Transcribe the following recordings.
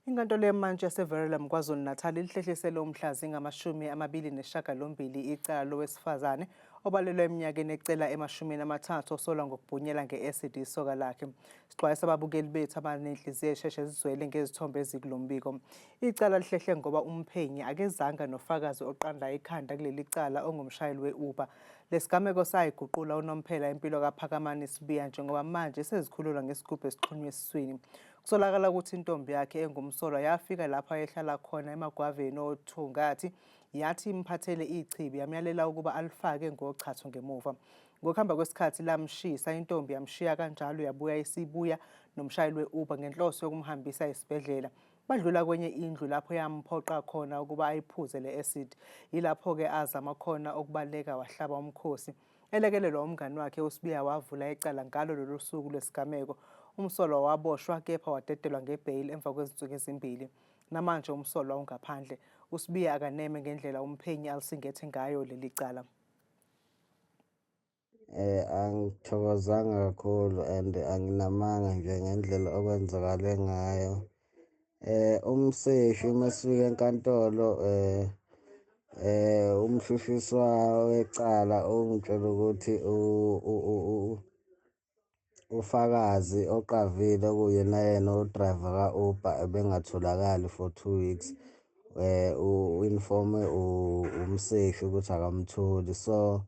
Inkantolo yeMantshi yaseVerulam KwaZulu-Natal ilihlehlisele umhla zingama-28 icala lowesifazane obalelwa eminyakeni ecela emashumini 30 osolwa ngokubhunyela nge-acid isoka lakhe. Sixwayisa ababukeli bethu abanenhliziyo esheshe zizwele ngezithombe ezikulo mbiko. Icala lihlehle ngoba umphenyi akezanga nofakazi oqanda ikhanda kuleli cala ongumshayeli we-Uber. Lesigameko sayiguqula unomphela impilo kaPhakamani Sibiya njengoba manje sezikhululwa ngesigubhu esixhunywe esiswini. Kusolakala ukuthi intombi yakhe engumsolwa yafika lapho ayehlala khona emagwaveni oThungathi yathi imphathele ichibi yamyalela ukuba alifake ngochatho ngemuva. Ngokuhamba kwesikhathi lamshisa intombi yamshiya kanjalo yabuya isibuya nomshayeli we-Uber ngenhloso yokumhambisa esibhedlela. Badlula kwenye indlu lapho yamphoqa khona ukuba ayiphuze le acid. Yilapho-ke azama khona ukubaleka wahlaba umkhosi. Elekelelwa umngani wakhe uSibiya wavula icala ngalo lolu suku lwesigameko. Umsolwa waboshwa kepha wadedelwa ngebheyili emva kwezinsuku ezimbili. Namanje umsolwa ungaphandle. USibiya akaneme ngendlela umphenyi alisingethe ngayo leli cala. Angithokozanga kakhulu and anginamanga nje ngendlela okwenzakale ngayo. Umseshi uma sifika enkantolo umshushiswa wecala ungitshela ukuthi ufakazi oqavile okuyena yena u-driver ka-Uber ebengatholakali for 2 weeks. U-inform-e umseshi ukuthi akamtholi. So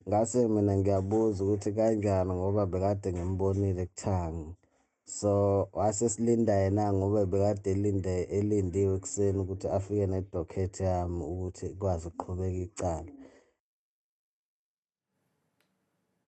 ngase mina ngiyabuza ukuthi kanjani ngoba bekade ngimbonile kuthangi. So wase silinda yena ngoba bekade elinde elindiwe ekuseni ukuthi afike ne-docket yami ukuthi kwazi ukuqhubeka icala.